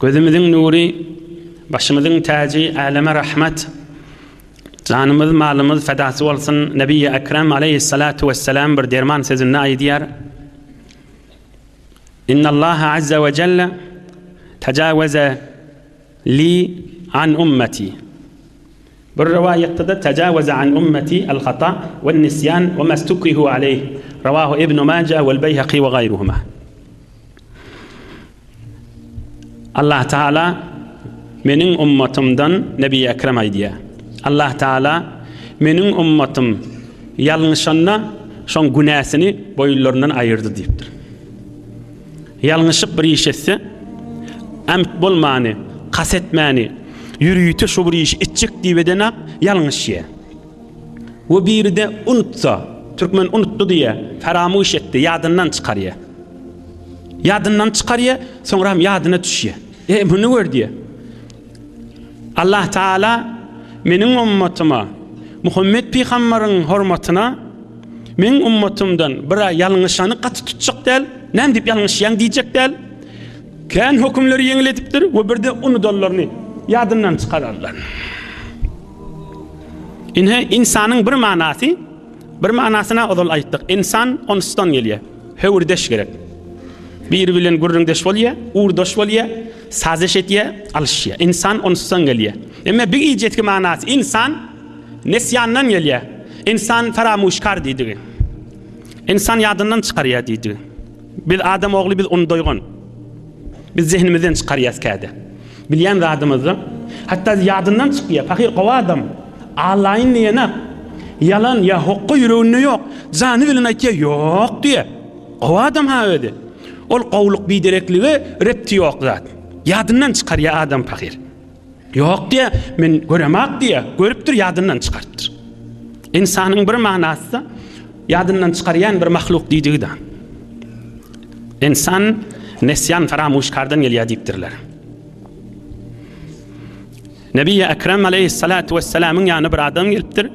Gözümiziň nury, başymyzyň täji, äleme rahmet, janymyz, malymyz fedasy bolsun Nebiýi Ekrem aleýhissalatu wessalam bir derman sözünde aýdýar, Innallaha azza we jelle tejawaza li an ummeti. Bir rowaýatda-da tejawaza an ummeti al-hata wen-nisýan we mastukrihu aleýh. Rawahu Ibn Maja wel-Beýhaki we gaýruhuma. Allah Taala meniň ummatymdan Nebi Ekrem aýdýar. Allah Taala meniň ummatym ýalňyşanda şoň günäsini boýunlaryndan aýyrdy diýipdir. Ýalňyşyp bir iş etse, ämt bolmany, kast etmäni, ýörite şu bir işi etjek diýip edenak ýalňyşýar. We biri-de unutsa, türkmen unutdy diýýär, feramuş etdi, ýadyndan çykarýar. Ýadyndan çykarýar, soňra hem ýadyna düşýär. E, muny gör diýýär. Allah Taala meniň ummatyma, Muhammet pygambaryň hormatyna meň ummatymdan bir ýalňyşany gaty tutjak däl, näme diýip ýalňyşýaň diýjek däl. Kän hökümleri ýeňil edipdir we birde unudanlaryny ýadyndan çykararlar. Ine, ynsanyň bir manasy, bir manasyna ozal aýtdyk. Ynsan onsdan gelýär. Höwürdeş gerek. Biri bilen gürrüňdeş bolýar, ugurdaş bolýar, sazeş edýär, alyşýar. Ynsan onsdan gelýär. Emma bir gijetki manasy ynsan nesýandan gelýär. Ynsan faramuşkar diýdigi. Ynsan ýadyndan çykarýar diýdigi. Biz adam ogly biz undoýgan. Biz zehnimizden çykarýas käde. Bilýän zadymyzda, hatda ýadyndan çykýar, pahyr gowy adam, allaýyn diýenak, ýalan ýa hokga ýüreginde ýok, jany bilen aýtýar, ýok diýýär. Gowy adam ha özi. Ol gowulyk bidereklige repti ýok zat. Ýadyndan çykarýar adam pahyr. Ýok diýýär, men göremak diýýär, görüpdir, ýadyndan çykarypdyr. Ynsanyň bir manasy ýadyndan çykarýan bir mahluk diýdigi-de. Ynsan nesýan faramuşkardan gelýär diýipdirler. Nebi Ekrem aleyhissalatu vesselamyň ýanyna bir adam gelipdir.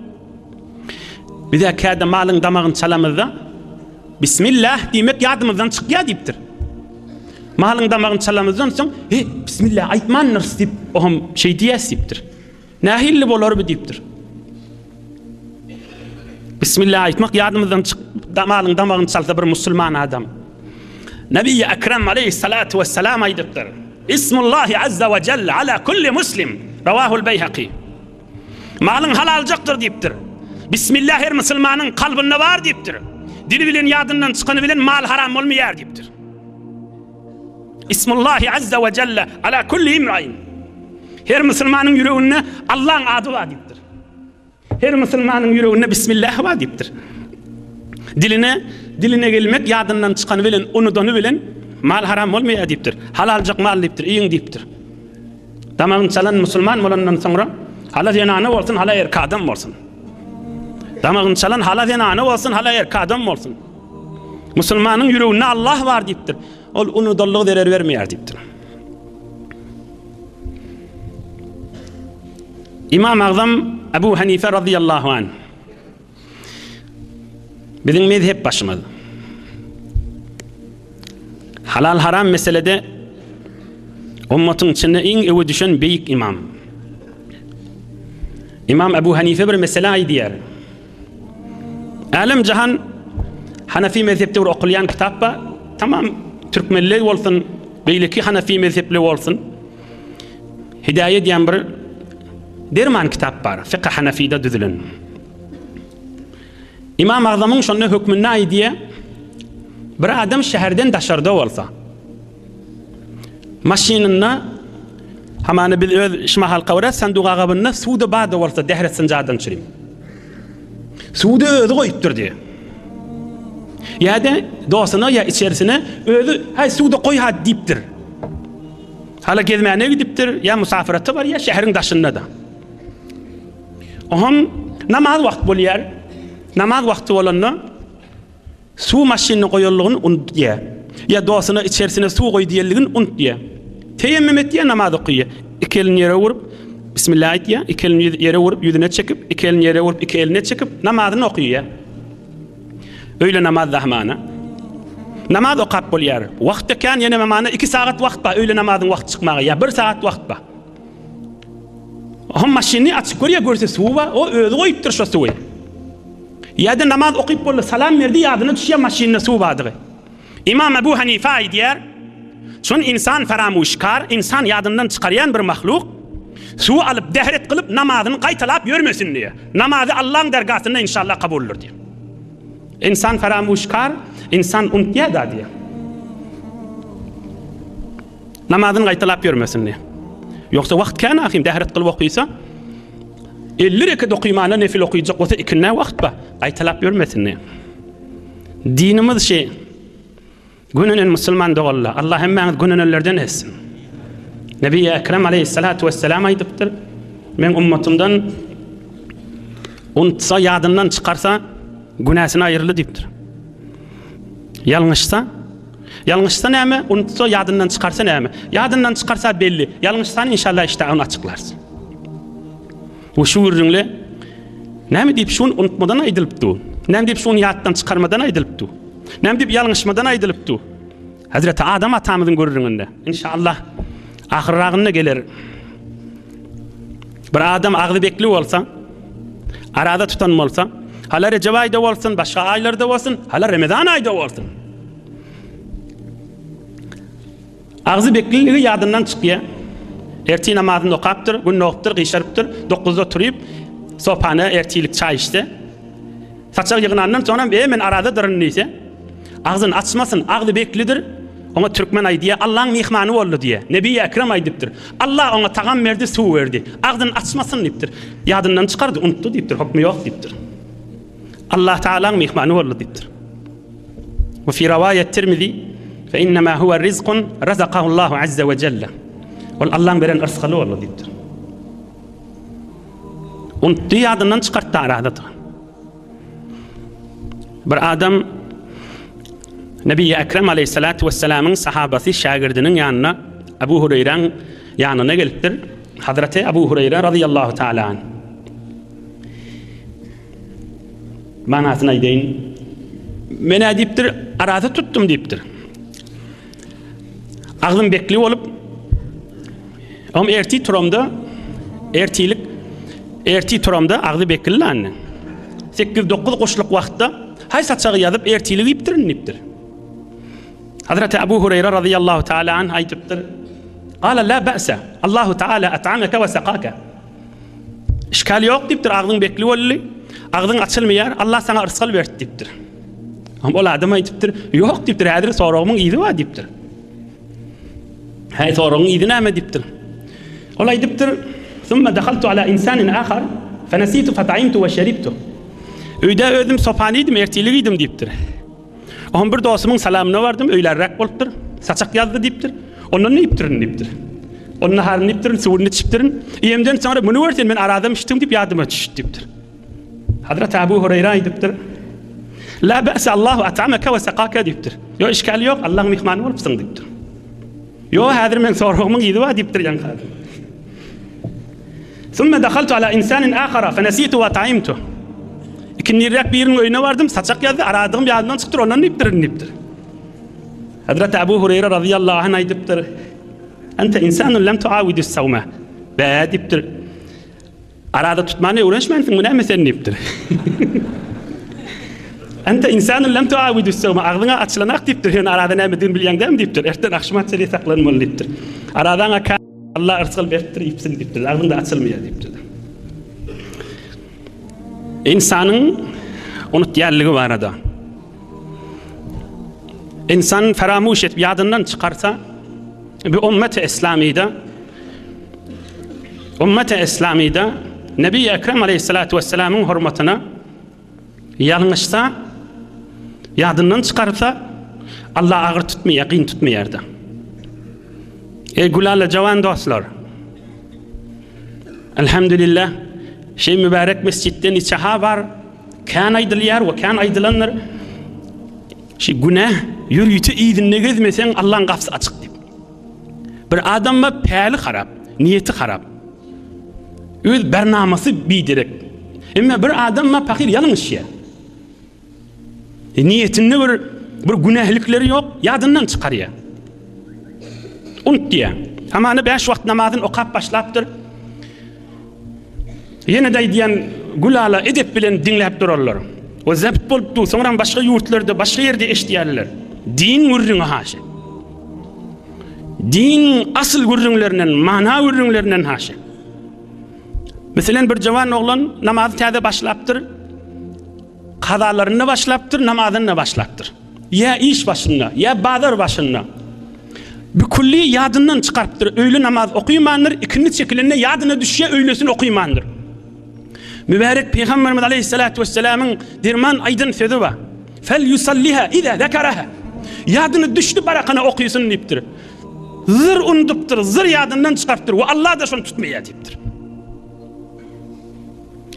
Bize käde malyň damagyny çalamyzda Bismillah diýmek ýadymyzdan çykýar diýipdir. Malyň damagyny çalamyzdan soň, "He, bismillah aýtmandyrys" diýip, oňam şeý diýäs diýipdir. Nähili bolar bu diýipdir. Bismillah aýtmak ýadymyzdan çyk, malyň damagyny çalsa bir musulman adam. Nebi Ekrem aleyhissalatu vesselam aýdypdyr. Ismullahi azza we celle ala kulli muslim. Rawahul Beyhaqi. Malyň halaljakdyr diýipdir. Bismillah her musulmanyň kalbynda bar diýipdir. Dili bilen ýadyndan çykany bilen mal haram bolmaýar diýipdir. Ismullahi azza we celle ala kulli imrain. Her musulmanyň ýüreginde Allaň ady bar diýipdir. Her musulmanyň ýüreginde Bismillah bar diýipdir. Diline diline gelmek ýadyndan çykany bilen unudany bilen mal haram bolmaýar diýipdir. Halaljak mal diýipdir, iýiň diýipdir. Damagyny çalan musulman bolandan soňra, hala zenana bolsun, hala erkek adam bolsun. Damagyny çalan hala zenana bolsun, hala erkek adam bolsun. Musulmanyň ýüreginde Allah bar diýipdir. Ol unudallygy zerer bermeýär diýipdir. Imam Agzam Abu Hanife radıyallahu anh Biziň mezhep başymyz. Halal haram meselede ummatyň içinde iň öwe düşen beýik imam. Imam Ebu Hanife bir mesele aýdýar. Älem jahan Hanafi mezhepde bir okulýan kitap bar. Tamam türkmenler bolsun, beýleki Hanafi mezhepli bolsun. Hidaýe diýen bir derman kitap bar, fiqh Hanafide düzülen. Imam Agzamyň şonda hökmünde aýdýar, bir adam şäherden daşarda bolsa, maşynynda hamana biz öz şuma halka görä sanduga gabynda suwda bada bolsa dähret synjadan çürim. Suwda özi goýupdyr diýär. Ýa-da dostuna ýa içerisine özi haý suwda goý ha diýipdir. Hala gezmäne gidipdir, ýa musafirata barýar, şäheriň daşynda-da. Oňam namaz wagt bolýar. Namaz wagty bolanda suw maşynyny goýanlygyny unutýar. Ýa dostuna içerisine suw goý diýenligini unutýar. Teýemmüm etýär, namaz okaýar. Iki elini ýere urup, Bismillah aýtýar, iki elini ýere urup, ýüzüne çekip, iki elini ýere urup, iki eline çekip, namazyny okaýar. Öýle namaz dahmana. Namaz okap bolýar. Wagt kän ýene mamana 2 sagat wagt bar öýle namazyň wagty çykmaga ýa 1 sagat wagt bar. Ohm maşynyny açyp görýär, görse suw bar, o özi goýupdyr şo suwy. Ýa-da namaz okyp boldy, salam berdi, ýadyna düşýär maşynda suw bardygy. Imam Ebu Hanife aýdýar, Çün insan feramuşkar, insan ýadyndan çykarýan bir mahluk, suwy alyp dehret kylyp namazyny gaýtalap ýörmesin diýýär. Namazy Allaň dergasynda inşallah kabuldyr diýýär. Insan feramuşkar, insan unutýar-da diýýär. Namazyny gaýtalap ýörmesin diýýär. Ýogsa wagt kän ahym dehret kylyp okysa, 50 reket okymana nefil okyjak bolsa ikindä wagt bar. Gaýtalap ýörmesin diýýär. Dinimiz şi gönenen musulman doganlar, Allah hemmäňizi gönenenlerden etsin. Nebi Ekrem aleyhissalatu vesselam aýdypdyr, Men ummatymdan unutsa, ýadyndan çykarsa, günäsini aýyrly diýipdir. Ýalňyşsa, ýalňyşsa näme? Unutsa, ýadyndan çykarsa näme? Ýadyndan çykarsa belli, ýalňyşsa inşallah işte ony açyklarys. Bu şu gürrüňle näme diýip şuny unutmadan aýdylypdy? Näme diýip şuny ýatdan çykarmadan aýdylypdy? Näme diýip ýalňyşmadan aýdylypdy? Hazreti Adam atamyzyň gürrüňinde inşallah ahyrragynda geler. Bir adam agzy bekli bolsa, araza tutan bolsa, hala Rejep aýda bolsun, başga aýlarda bolsun, hala Ramazan aýda bolsun. Agzy bekliligi ýadyndan çykýar. Ertir namazyny okapdyr, gün dogupdyr, gyşarypdyr. Dokuzda turyp, sopana ertirlik çaý içse. Saçak ýygnandan soňam, e, men arazadyryn diýse, agzyny açmasyn, agzy beklidir. Oňa türkmen aýdýar, Allaň myhmany boldy diýýär. Nebi Ekrem aýdypdyr. Allah oňa tagam berdi, suw berdi. Agzyny açmasyn diýipdir. Ýadyndan çykardy, unutdy diýipdir, hokmy ýok diýipdir. Allah Tagalaň myhmany boldy diýipdir. We fi rawaýat Tirmizi fe innema huwa rizqun razakahu Allahu azza we jelle. Ol Allaň beren yrsgaly boldy diýipdir. Unutdy, ýadyndan çykartdy arada. Bir adam Nebi Ekrem aleyhissalatu vesselamyň sahabasy şägirdiniň ýanyna Abu Hureýräň ýanyna gelipdir. Hazreti Abu Hureýre radıyallahu taala anh. Manasyny aýdaýyn. Men-ä diýipdir, araza tutdum diýipdir. Agzym bekli bolup, om erti turamda, ertilik, erti turamda agzy bekli lan. 8-9 guşluk wagtda haý saçagy ýazyp ertilik iýipdirin diýipdir. Hazreti Abu Hureyre radıyallahu taala anh aýdypdyr. Gala la ba'sa. Allahu taala at'amaka we sakaka. Işgal ýok diýipdir, agzyň bekli boldy. Agzyň açylmaýar, Allah saňa yrsgal berdi diýipdir. Ol adam aýdypdyr, ýok diýipdir, häzir soragymyň yzy bar diýipdir. Häý, soragyň yzy näme diýipdir. Ol aýdypdyr, Summa dahaltu ala insanin ahar, fenesitu fataimtu we şeribtu. Öýde özüm sopan iýdim, ertirlik iýdim diýipdir. Oňa bir dostumyň salamyna bardym, öýlärräk bolupdyr. Saçak ýazdy diýipdir. Ondan iýipdirin diýipdir. Onun naharyny iýipdirin, suwuny içipdirin. Iýemden soňra muny görsen men arazam içdim diýip ýadyma düşdi diýipdir. Hazrat Abu Hureyre aýdypdyr. La ba'sa Allahu at'amaka we sakaka diýipdir. Ýok, işgal ýok, Allahyň myhmany bolupsyň diýipdir. Ýok, häzir meň soragymyň yzy bar diýipdir ýaňky adam. Summa dahaltu ala insanin ahara fenesitu we taimtu. Ikindiräk biriniň öýüne bardym, saçak ýazdy, aradygym ýadymdan çykypdyr, ondan diýipdirin diýipdir. Hazreti Abu Hureyre radıyallahu anh aýdypdyr. Ente insanun lem tuawidus sawma. Bä diýipdir. Arada tutmany öwrenişmänsiňmi näme sen diýipdir. Ente insanun lem tuawidus sawma. Agzyňa açylanak diýipdir. Ýöne arada nämedigini bilýäň dämi diýipdir. Erteden agşama çenli saklanmaly diýipdir. Aradaňa Allah yrsgal beripdir, iýipsiň diýipdir. Agzyňda açylmaýar diýipdir. Ynsanyň unutýanlygy barada. Insan feramuş edip ýadyndan çykarsa, bu ummeti islamide ummeti islamide Nebi Ekrem aleyhissalatu vesselamyň hormatyna Ýalňyşsa, ýadyndan çykarsa, Allah agyr tutmaýar, kyn tutmaýar-da. Eý gülala jawan dostlar! Elhamdülillah, şeý mübärek mesjitde niçe-ha bar, kän aýdylýar we kän aýdylandyr. Şi günä ýörite yzynda gezmeseň Allaň gapysy açyk diýip. Bir adamda päli harap, niýeti harap. Öz bernamasy biderek. Emma bir adam ma pahyr ýalňyşýar. E, niýetinde bir. bir günählikleri ýok, ýadyndan çykarýar. Unutýar. Hamana bäş wagt namazyny okap başlapdyr. Ýene-de aýdýan, gülala edep bilen diňläp durarlar. We zabt bolup dur, soňram başga ýurtlarda, başga ýerde eşidýärler. Din gürrüňi haşy. Din asyl gürrüňlerinden, mana gürrüňlerinden haşy. Meselen, bir jawan oglan namazy täze başlapdyr. Kazalarynda başlapdyr, namazynda başlapdyr. Ýa iş başynda, ýa bazar başynda. Bükülli ýadyndan çykarypdyr, öýle namaz okymandyr, ikindi çekilende ýadyna düşýär, öýlesini okymandyr. Mübärek Pygamberimiz aleyhissalatu vesselamyň derman aýdan sözi bar. Fel yusalliha iza zekaraha. Ýadyna düşdi barakana okysyn diýipdir. Zyr unudupdyr, zyr ýadyndan çykarypdyr we Allah da şony tutmaýar diýipdir.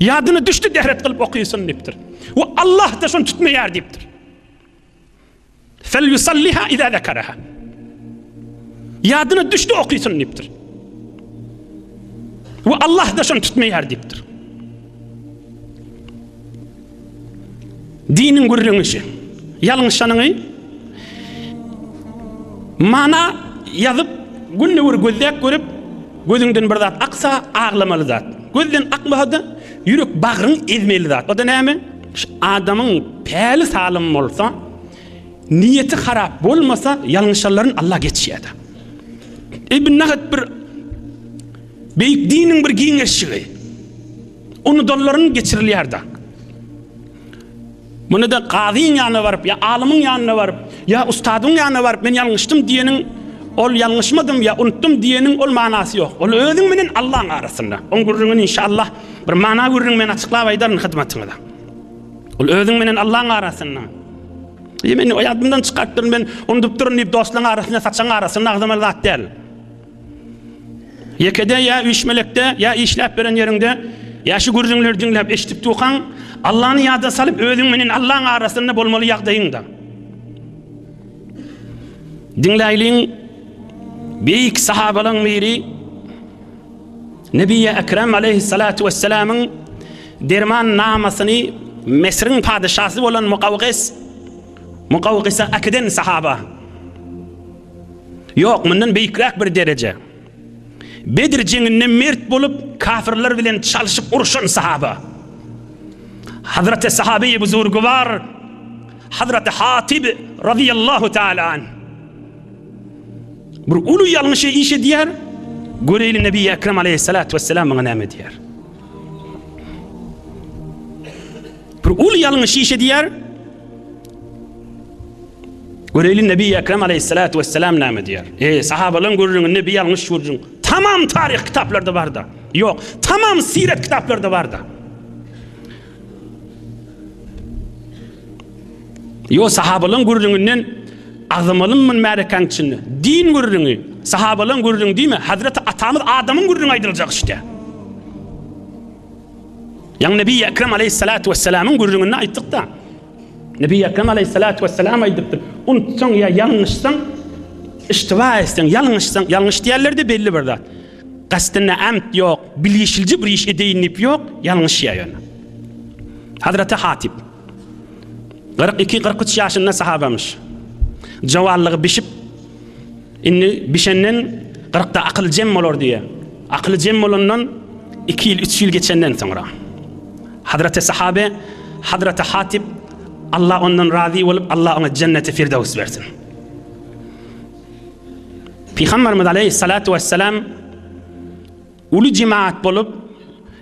Ýadyna düşdi dehret kylyp okysyn diýipdir. We Allah da şony tutmaýar diýipdir. Fel yusalliha iza zekaraha. Ýadyna düşdi okysyn diýipdir. We Allah da şony tutmaýar diýipdir. Diniň gürrüňi şu. Ýalňyşanyňy mana ýazyp, günde bir gözläp görüp, gözüňden bir zat aksa aglamaly zat. Gözden akmasa-da ýürek bagryň ezmeli zat. O-da näme? Şu adamyň päli salym bolsa, niýeti harap bolmasa, ýalňyşanlaryny Allah geçýär-de. Eý, bu nahat bir beýik diniň bir giňeşligi. Unudanlaryň geçirilýär-de. Muny-da gazyň ýanyna baryp, ýa alymyň ýanyna baryp, ýa ustadyň ýanyna baryp, men ýalňyşdym diýeniň, ol ýalňyşmadym ýa unutdym diýeniň ol manasy ýok. Ol özüň menen Allaň arasynda. Oň gürrüňini inşallah bir mana gürrüň men açyklap aýdaryn hyzmatyňyza. Ol özüň menen Allaň arasynda. Ýa men ýadymdan çykarypdyryn, men unudupdyryn diýip dostlaryň arasynda, saçagyň arasynda agzamaly zat däl. Ýekede ýa üýşmelekde, ýa işläp beren ýeriňde, ýa şu gürrüňleri diňläp eşidip durkaň, Allany ýada salyp özüň menen Allaň arasynda bolmaly ýagdaýyňda. Diňläýliň, beýik sahabalaň biri Nebiýe Ekrem aleýhissalatu wessalamyň derman namasyny Mesriň padyşasy bolan Mukawkys Mukawkysa äkiden sahaba. Ýok, mundan beýikräk bir dereje. Bedr jeňinde mert bolup, kafirler bilen çalşyp urşan sahaba. Hazreti sahabeýi buzurgywar Hazreti Hatib razyýallahu taala anh. Bir uly ýalňyşy iş edýär. Göreýli Nebi Ekrem aleyhissalatu vesselam muňa näme diýär. Bir uly ýalňyş iş edýär. Göreýli Nebi Ekrem aleyhissalatu vesselam näme diýär. E, sahabalaryň gürrüňinde bir ýalňyş gürrüň. Tamam taryh kitaplarda barda. Ýok, tamam siret kitaplarda barda. Ýok, sahabalaryň gürrüňinden agzamalym mun märekäň içinde. Din gürrüňi, sahabalaryň gürrüňi diýme, Hazreti atamyz Adamyň gürrüňi aýdyljak işte. Ýaňy Nebi Ekrem aleyhissalatu vesselamyň gürrüňini aýtdyk-da. Nebi Ekrem aleyhissalatu vesselam aýdypdyr, unutsaň ýa ýalňyşsaň, iştiba etseň, ýalňyşsaň, ýalňyş diýerler-de belli bir zat. Gastynda amt ýok, bilişilji bir iş edeýin diýip ýok, ýalňyşýar ýöne. Hazreti Hatip 42-43 ýaşynda sahabamyş. Jowanlygy bişip Indi bişenden kyrkda akyl jem bolar diýýär. Akyly jem bolandan iki ýyl, üç ýyl geçenden soňra Hazreti Sahabe, Hazreti Hatip Allah ondan razy bolup, Allah oňa jenneti Firdevs bersin. Pygamberimiz aleyhissalatu vesselam Uly jemaat bolup,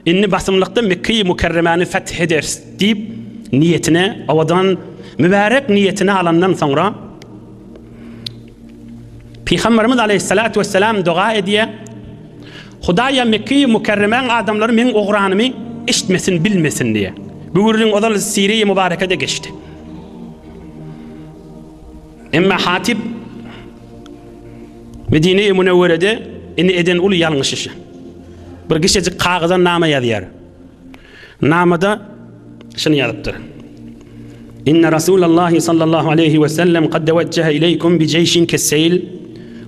indi basymlykda Mekgeýi Mükerremäni feth ederis diýip, niýetine, owadan, mübärek niýetine alandan soňra, Pygamberimiz aleýhissalatu wesselam doga edýär, Hudaýa Mekgeýi Mükerremäň adamlary meň ogranymy eşitmesin, bilmesin diýýär. Bu gürrüň ozal Sire-i Mübarekede geçdi. Emma Hatip Medine-i Münewwerede indi eden uly ýalňyş işi. Bir kişejik kagyza nama ýazýar. Namada şuny ýazypdyr. Inne Rasulallahi sallallahu aleyhi we sellem kad tewejjehe ileykum bi jeýşin kesseýl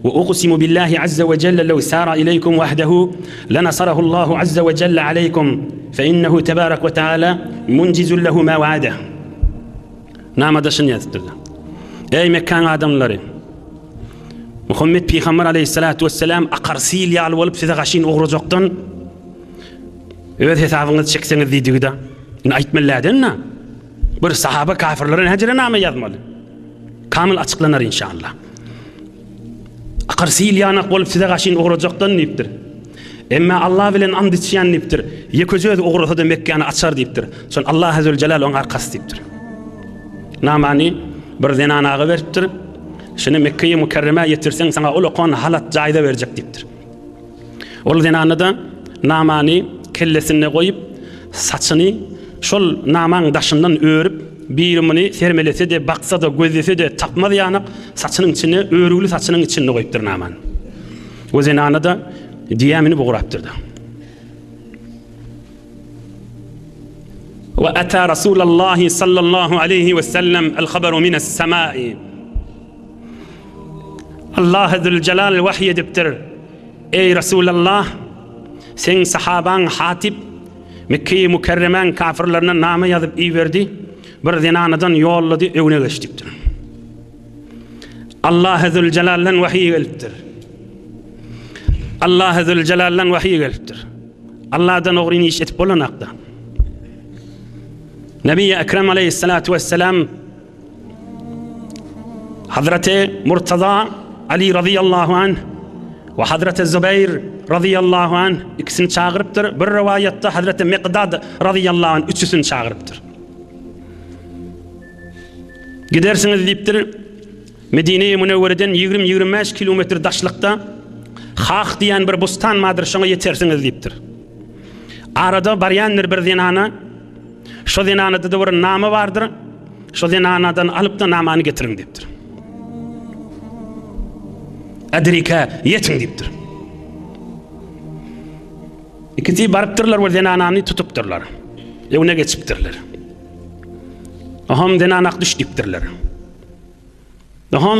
we uqsimu billahi azza we jelle lew sara ileykum wahdehu lenasarahu Allahu azza we jelle aleykum fe innehu tebarek we taala munjizun lehu ma wa'ade. Namada şuny ýazypdyrlar. Eý Mekgäň adamlary! Muhammet pygamber aleýhissalatu wesselam akar sil ýaly bolup size gaşyn ugrajakdan öz hesabyňyzy çekseňiz diýdigi-de. Indi aýtmaly däden-de. Bir sahaba kafirlere näjere name ýazmaly? Kamyl açyklanar inşallah. Akar sil ýanak bolup size gaşyn ugrajakdan diýipdir. Emma Allah bilen and içýän diýipdir. Ýekeje özi ugrasa-da Mekgäni açar diýipdir. Şol Allah Züljelal oň arkasy diýipdir. Namany bir zenanaga beripdir. Şuny Mekgeýi Mükerremä ýetirseň saňa ulakan halat jaýza berjek diýipdir. Ol zenana-da namany kellesinde goýup, saçyny şol namaň daşyndan örüp, biri muny sermelese-de, baksa-da, gözlese-de tapmaz ýanak, saçynyň içine, örügli saçynyň içinde goýupdyr namany. O zenana-da düýä münüp ugrapdyr-da. We ata Rasulallahi sallallahu aleýhi we sellem el-haberu mines-semai. Allah Züljelal wahy edipdir. Eý Resulallah, seň sahabaň Hatip Mekgeýi Mükerremäň kafirlerine name ýazyp iberdi, bir zenanadan ýollady, öňüne geç diýipdir. Allah Züljelaldan wahy gelipdir. Allah Züljelaldan wahy gelipdir. Allahdan ogryn iş edip bolanakda. Nebi Ekrem aleyhissalatu vesselam Hazreti Murtaza Ali radıyallahu anh we Hazreti Zubeýr radıyallahu anh ikisini çagyrypdyr. Bir rowaýatda Hazreti Miqdad radıyallahu anh üçüsini çagyrypdyr. Gidersiňiz diýipdir. Medine-i Münewwereden 20-25 kilometr daşlykda Hah diýen bir bustan bardyr, şoňa ýetersiňiz diýipdir. Arada barýandyr bir zenana. Şo zenanada-da bir nama bardyr. Şo zenanadan alyp-da namany getiriň diýipdir. Adrika ýetiň diýipdir. Ikisi barypdyrlar we zenanany tutupdyrlar. Öňüne geçipdirler. Aham zenanak düş diýipdirler. Aham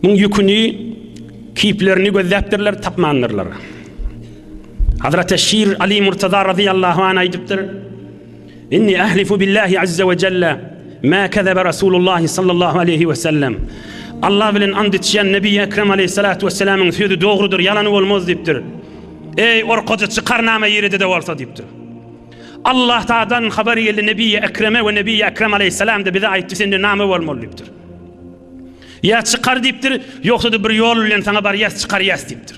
muň ýüküni, kiplerini gözläpdirler, tapmandyrlar. Hazreti Şir Ali Murtaza radıyallahu anh aýdypdyr. Inni ahlifu billahi azza we jelle ma kezebe Rasulullah sallallahu aleyhi we sellem. Allah bilen and içýän Nebi Ekrem aleyhissalatu vesselamyň sözi dogrudyr, ýalany bolmaz diýipdir. Eý orkajy çykar name ýerede-de bolsa diýipdir. Allah Tagadan habar geldi Nebi Ekreme we Nebi Ekrem aleyhissalam-da bize aýtdy sende name bolmaly diýipdir. Ýa çykar diýipdir, ýogsa-da bir ýol bilen saňa barýas çykarýas diýipdir.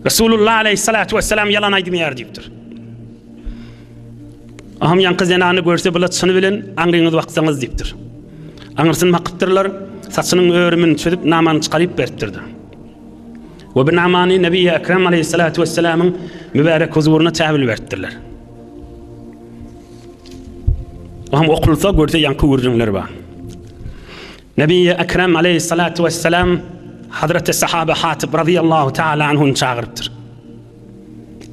Resulullah aleyhissalatu vesselam ýalan aýdmaýar diýipdir. Aham ýaňky zenany görse bula çyny bilen aňryňyz baksaňyz diýipdir. Aňyrsyny bakypdyrlar, saçynyň örümini çözüp namany çykaryp beripdirdi. We bu namany Nebi Ekrem aleyhissalatu vesselamyň mübärek huzuryna täwil beripdirler. Oňam okulsa görse ýaňky gürrüňler bar. Nebi Ekrem aleyhissalatu vesselam Hazreti Sahabe Hatib radıyallahu taala anhuny çagyrypdyr.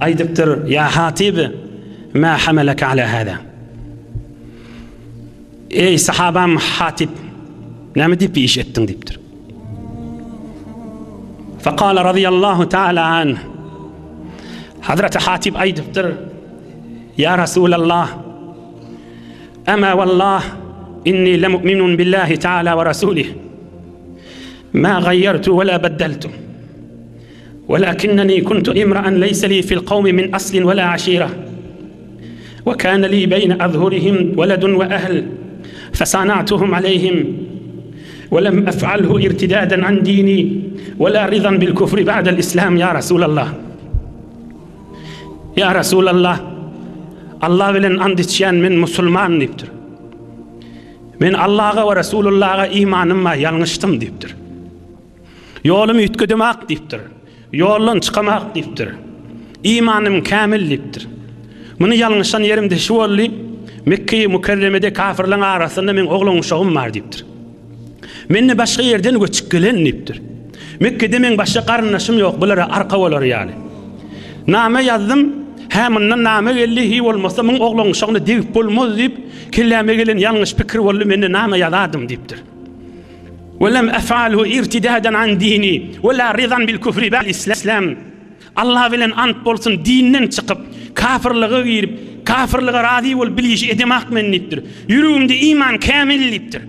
Aýdypdyr, Ýa Hatib, ma hamalaka ala hada? Eý sahabam Hatib, näme diýip bir iş etdiň diýipdir. Fekala radıyallahu taala anh. Hazreti Hatib aýdypdyr, Ýa Resulallah, Ema wallah inni lemu'minun billahi taala we rasulih. Ma gaýýartu we la beddeltu. Welakinneni kuntu imra'an leýse li fil kawmi min aslin we la aşira. We kana li beýne azhurihim weledun we ehl. Fesana'tuhum aleyhim. We lem ef'alhu irtidadan an dini we la ridan bil kufri ba'del islam ya Resulallah. Ýa Resulallah, Allah bilen and içýän men musulman diýipdir. Men Allaha we Resulullaha imanym bar, ýalňyşdym diýipdir. Ýolumy üýtgedemak diýipdir. Ýoldan çykamak diýipdir. Imanym kämil diýipdir. Muny ýalňyşan ýerim-de şu boldy, Mekgeýi Mükerremede kafirleň arasynda meň oglan-uşagym bar diýipdir. Mende başga ýerden göçüp gelen diýipdir. Mekgede meň başga garyndaşym ýok, bulara arka bolar ýaly. Name ýazdym, hä mundan name geldi, hiý bolmasa muň oglan-uşagyna degip bolmaz diýip, kelläme gelen ýalňyş pikir boldy, mende name ýazadym diýipdir. We lem ef'alhu irtidadan an dini we la ridan bil kufri ba'del islam. Allah bilen ant bolsun dinden çykyp, kafirlige girip, Kafyrlyga razy bolup bil işi edemak men diýipdir. Ýüregimde iman kämil diýipdir.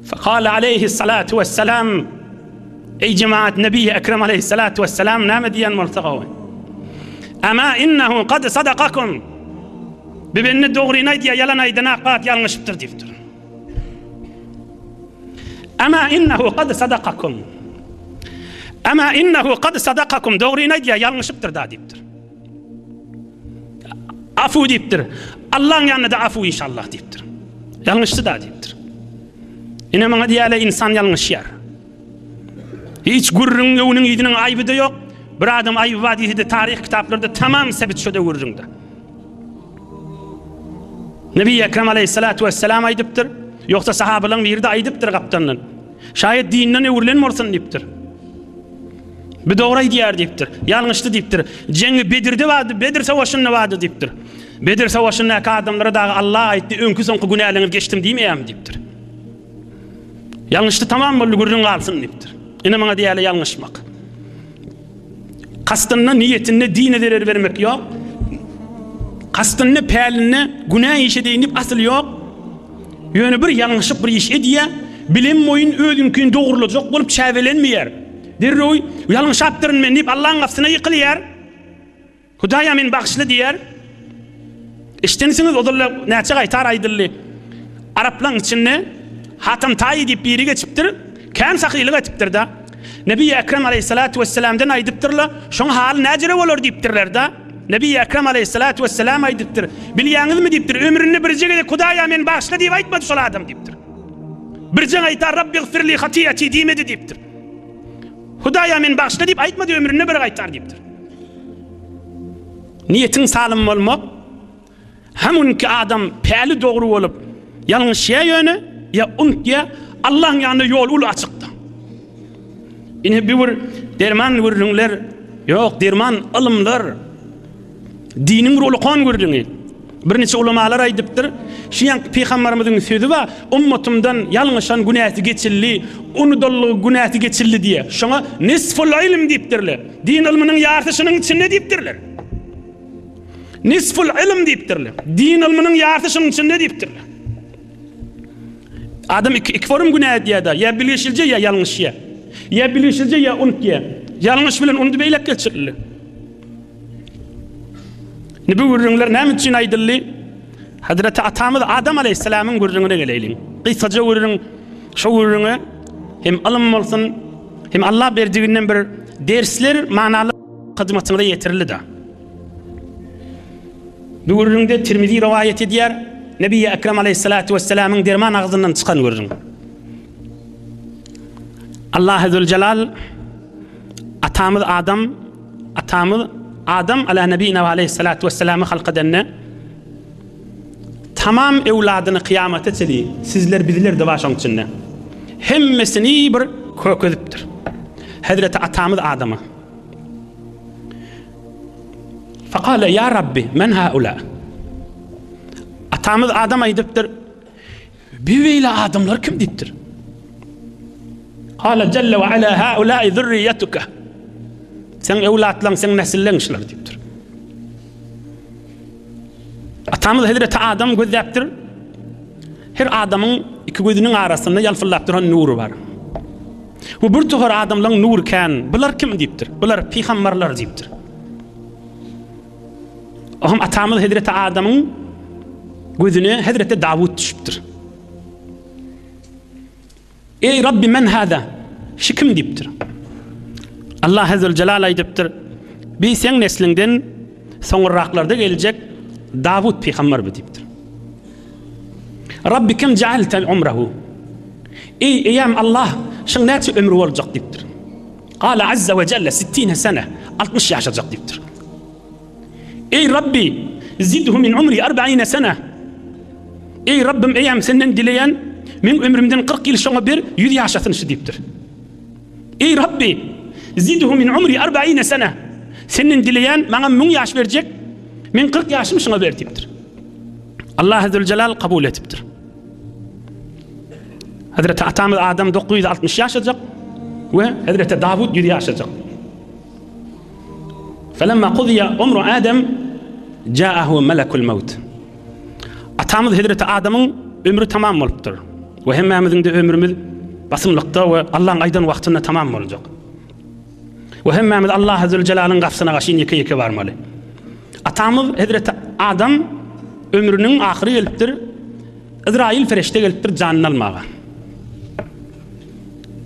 Fekale aleyhissalatu vesselam Eý jemaat Nebi Ekrem aleyhissalatu vesselam näme diýen bolsa gowy. Ama innehu kad sadakakum. Bir bende dogryny aýdýar, ýalan aýdanak bat ýalňyşypdyr diýipdir. Ama innehu kad sadakakum. Ama innehu kad sadakakum dogryny aýdýar, ýalňyşypdyr da diýipdir. Afu diýipdir. Allaň ýanynda afu inşallah diýipdir. Ýalňyşdy da diýipdir. Ine maňa diýýärler insan ýalňyşýar. Hiç gürrüň öwüniň ýüzüniň aýby-da ýok. Bir adam aýby bar diýse-de taryh kitaplarda tamam sebit şo-da gürrüňde. Nebi Ekrem aleyhissalatu vesselam aýdypdyr. Ýogsa sahabalaryň biri-de aýdypdyr gapdandan. Şaýat dinden öwrülen bolsun diýipdir. Bu dogry aýdýar diýipdir. Ýalňyşdy diýipdir. Jeňi Bedirde bardy, Bedir savaşynda bardy diýipdir. Bedir savaşyndaky adamlara dagy Allah aýtdy, öňki soňky günäleriňizi geçdim diýmeýärmi diýipdir. Ýalňyşdy tamam boldy gürrüň galsyn diýipdir. Ine maňa diýýärler ýalňyşmak. Kastynda niýetinde dine zerer bermek ýok. Kastynda pälinde günä iş edeýin diýip asyl ýok. Ýöne bir ýalňyşyp bir iş edýär, bilen boýun özüňkini dogrulajak bolup çäbelenmeýär. Derrew ýalňyşapdyryn men diýip Allaň gapysyna ýykylýar. Hudaýa meni bagyşla diýýär. Eşdensiňiz ozal näçe gaýtar aýdyldy. Araplaň içinde Hatam Taýy diýip biri geçipdir. Kän sahylyk etipdir-de. Nebi Ekrem aleyhissalatu vesselamdan aýdypdyrlar, şoň haly näjere bolar diýipdirler-de. Nebi Ekrem aleyhissalatu vesselam aýdypdyr, bilýäňizmi diýipdir, ömründe birje gezek Hudaýa meni bagyşla diýip aýtmady şol adam diýipdir. Birje gaýtar Rabbigfirli hatiýati diýmedi diýipdir. Hudaýa meni bagyşla diýip aýtmady ömründe bir gaýtar diýipdir. Niýetiň salym bolmak, Hamunki adam päli dogry bolup, ýalňyşýa ýöne, ýa unutýa, Allaň ýanynda ýol uly açykda. Ine bu bir derman gürrüňler, ýok, derman ylymlar. Diniň bir ulukan gürrüňi. Birniçe ulamalar aýdypdyr, şu ýanky pygambarymyzyň sözi bar, ummatymdan ýalňyşan günäsi geçildi, unudallygy günäsi geçildi diýe. Şoňa nisful ilm diýipdirler. Din ylmynyň ýarysy şunuň içinde diýipdirler. Nisful ilm diýipdirler. Din ylmynyň ýarysy şunuň içinde diýipdirler. Adam iki, iki forum günä edýär-de, ýa bilgeşilje ýa ýalňyşýar. Ýa bilgeşilje ýa unutýar. Ýalňyş bilen undy beýlek geçirildi. Indi bu gürrüňler näme üçin aýdyldy? Hazreti atamyz Adam aleyhisselamyň gürrüňine geleýliň. Gysgaja gürrüň, şo gürrüňe hem ylym bolsun, hem Allah berdiginden bir dersler manaly hyzmatyňyza ýetirildi-de. Bu gürrüňde Tirmizi rowaýat edýär, Nebi Ekrem aleyhissalatu vesselamyň derman agzyndan çykan gürrüň. Allah Zülcelal atamyz Adam atamyz Adam ala nebina we aleyhissalatu vesselamy halk edende tamam ewladyny kyýamata çenli sizler bizler de bar şoň içinde hemmesini bir kökezipdir. Hazreti atamyz Adama Fakale ya Rabbi men haula. Atamyz Adam aýdypdyr. Bi beýle adamlar kim diýipdir. Kale celle ve ala haulai zürriyetuke. Sen evlatlaň, sen nesilleň şular diýipdir. Atamyz Hazreti Adam gözläpdir. Her adamyň iki gözüniň arasynda ýalpyldap duran nury bar. Bu bir tohar adamlaryň nury kän. Bular kim diýipdir. Bular pygamberler diýipdir. Ohm atamyz Hazreti Adamyň gözüne Hazreti Dawud düşüpdir. Eý Rabbi men hada? Şu kim diýipdir. Allah Azze Celal aýdypdyr. Bi seň nesliňden soňraklarda geljek Dawud pygamber bu diýipdir. Rabbi kim ja'alta umrahu? Eý eýäm Allah, şuň näçe ömri boljak diýipdir. Gala Azze we Celle sittine sene, 60 ýaşajak diýipdir. Eý Rabbi, zidhu min umri arba'ine sene. Eý Rabbim, eýäm senden dileýän, meň ömrümden 40 ýyl şoňa ber, 100 ýaşasyn şu diýipdir. Eý Rabbi, zidhu min umri arba'ine sene. Senden dileýän, maňa 1000 ýaş berjek, meň 40 ýaşym şoňa ber diýipdir. Allah Zülcelal kabul edipdir. Hazreti atamyz Adam 960 ýaşajak we Hazreti Dawud 100 ýaşajak. Felemma kuziya umru Adam. Ja'ahu melekul mewt. Atamyz hezreti Adamyň ömri tamam bolupdyr. We hemmämiziň-de ömrümiz basymlykda we Allaň aýdan wagtynda tamam boljak. We hemmämiz Allahy Züljelalyň gapysyna gaşyn ýeke-ýeke barmaly. Atamyz hezreti Adam ömrüniň ahyry gelipdir. Yzraýyl perişde gelipdir janyny almaga.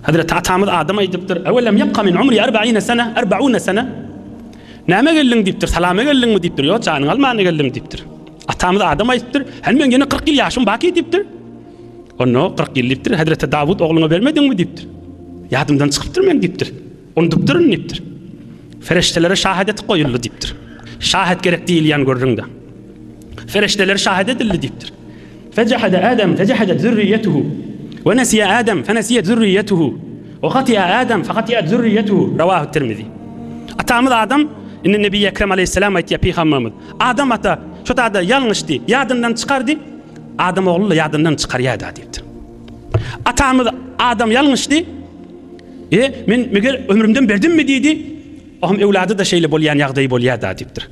Hezreti atamyz Adam aýdypdyr, Ewelem ýebka min umri erbaine sene, erbaune sene. Nämä geldiň diýipdir, salama geldiňmi diýipdir, ýok janyňy almana geldim diýipdir. Atamyz Adam aýdypdyr, Hany meň ýene 40 ýyl ýaşym baki diýipdir. Onda 40 ýyl diýipdir, Hezreti Dawut ogluňa bermediňmi diýipdir. Ýadymdan çykypdyr meň diýipdir. Unudupdyryn diýipdir. Ferişdelere şahadet goýuldy diýipdir. Şahat gerek diýilýän gürrüňde. Ferişdeler şahat edildi diýipdir. Fejahada Adam fejahadat zürriýetuhu we nesiýe Adam fenesiýet zürriýetuhu we hatiýa Adam fehatiýat zürriýetuhu Rawahu Tirmizi. Atamyz Adam indi Nebi Ekrem aleýhissalam aýtýar pygamberimiz. Adam ata şu tada ýalňyşdy, ýadyndan çykardy. Adam ogly-da ýadyndan çykarýar-da diýipdir. Atamyz Adam ýalňyşdy. E, men meger ömrümden berdimmi diýdi. Ohm öwlady-da şeýle bolýan ýagdaýy bolýar-da diýipdir.